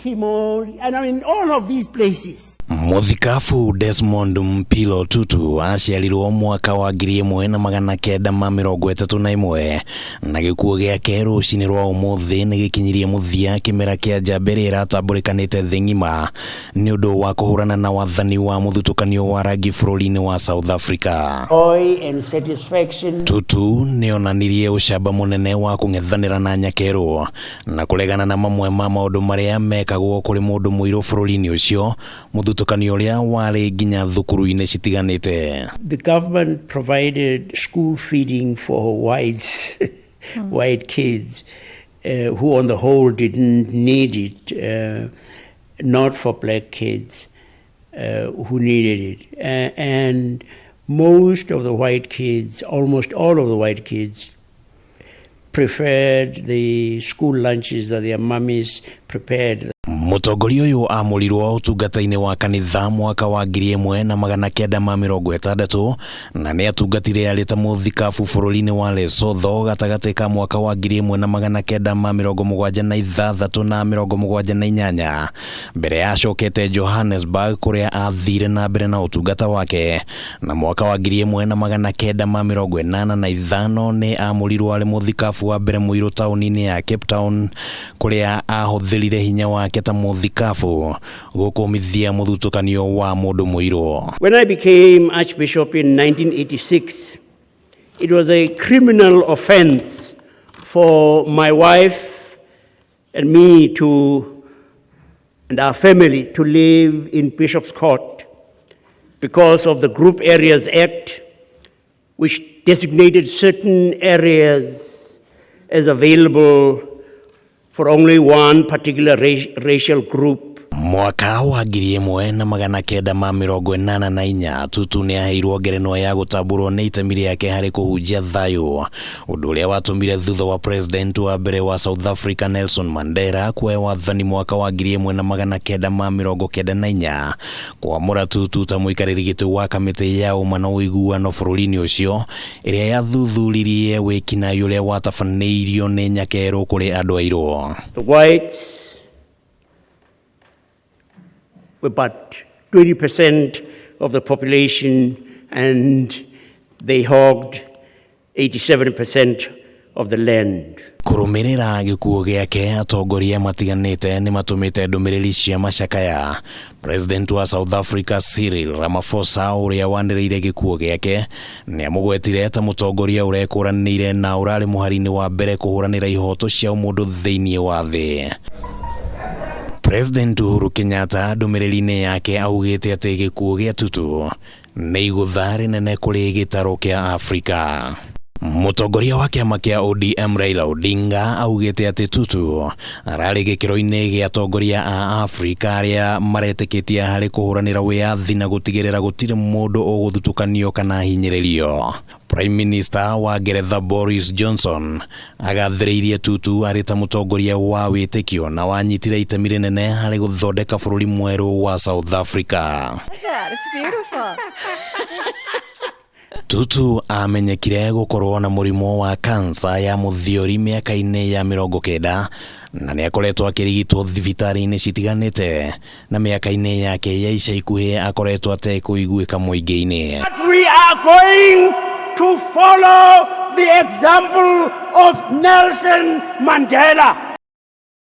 Timor, and I mean all of these places. Mũthikabu Desmond Mpilo Tutu aciarirwo mwaka wa 1931, na gĩkuũ gĩake rũcinĩ rwa ũmũthĩ nĩ gĩkinyirie mũthia kĩmera kĩa njamba ĩrĩa ĩratambũrĩkanĩte thĩ ng'ima nĩ ũndũ wa kũhũrana na wathani wa mũthutũkanio wa rangi bũrũri-inĩ wa South Africa. Joy and satisfaction. Tutu nĩ onanirie ũcamba mũnene wa kũng'ethanĩra na nyakerũ na kũregana na mamwe ma maũndũ marĩa mekagwo kũrĩ mũndũ mũirũ bũrũri-inĩ ũcio, mũthutũkanio ũrĩa warĩ nginya thukuru-inĩ citiganĩte. The government provided school feeding for whites, white kids, who on the whole didn't need it, not for black kids who needed it. And most of the white kids, almost all of the white kids, preferred the school lunches that their mummies prepared. Mũtongoria ũyũ amũrirwo ũtungata-inĩ wa kanitha mwaka wa 1960, na nĩ atungatire arĩ ta mũthikabu bũrũri-inĩ wa Lesotho gatagatĩ ka mwaka wa 1976 na 78, mbere acokete Johannesburg kũrĩa athire na mbere na ũtungata wake, na mwaka wa 1985 nĩ amũrirwo arĩ mũthikabu wa mbere mũirũ taũni-inĩ ya Cape Town, kũrĩa ahũthĩrire hinya wake ta mũthikabu gũkũmithia mũthutũkanio wa mũndũ mũirũ. When I became Archbishop in 1986, it was a criminal offense for my wife and me to, and our family to live in Bishop's Court because of the Group Areas Act, which designated certain areas as available for only one particular racial group. Mwaka wa 1984, Tutu nĩ aheirwo ngerenwa ya gũtambũrwo nĩ itemi rĩake harĩ kũhunjia thayũ, ũndũ ũrĩa watũmire thutha wa president wa mbere wa South Africa Nelson Mandela kuoya wathani mwaka wa 1994 kwamũra Tutu ta mũikarĩri gĩtĩ wa kamĩtĩ ya ũma na ũiguano bũrũri-inĩ ũcio, ĩrĩa yathuthuririe wĩkinaĩ ũrĩa watabanĩirio nĩ nyakerũ kũrĩ andũ airũ. The whites were but 20% of the population and they hogged 87% of the land. Kũrũmĩrĩra gĩkuũ gĩake, atongoria matiganĩte nĩ matũmĩte ndũmĩrĩri cia macakaya. President wa South Africa Cyril Ramaphosa, ũrĩa wanĩrĩire gĩkuũ gĩake, nĩ amũgwetire ta mũtongoria ũrekũranĩire na ũrarĩ mũhari-inĩ wa mbere kũhũranĩra ihoto cia ũmũndũ thĩinĩ wa thĩ. President Uhuru Kenyatta ndũmĩrĩri-inĩ yake augĩte atĩ gĩkuũ gĩa Tutu nĩ igũtha rĩnene kũrĩ gĩtarũ kĩa Afrika. Mũtongoria wa kĩama kĩa ODM Raila Odinga augĩte atĩ Tutu ararĩ gĩkĩro-inĩ gĩa atongoria a Afrika arĩa maretĩkĩtie harĩ kũhũranĩra wĩyathi na gũtigĩrĩra gũtirĩ mũndũ ũgũthutũkanio kana hinyĩrĩrio. Prime Minister wa Ngeretha Boris Johnson agathĩrĩirie Tutu arĩ ta mũtongoria wa wĩtĩkio na wanyitire itemi rĩnene harĩ gũthondeka bũrũri mwerũ wa South Africa. That it's beautiful. Tutu amenyekire gũkorwo na mũrimũ wa kansa ya mũthiori mĩaka-inĩ ya 90, na nĩ akoretwo akĩrigitwo thibitarĩ-inĩ citiganĩte, na mĩaka-inĩ yake ya ica ikuhĩ akoretwo atekũiguĩka mũingĩ-inĩ. But we are going to follow the example of Nelson Mandela.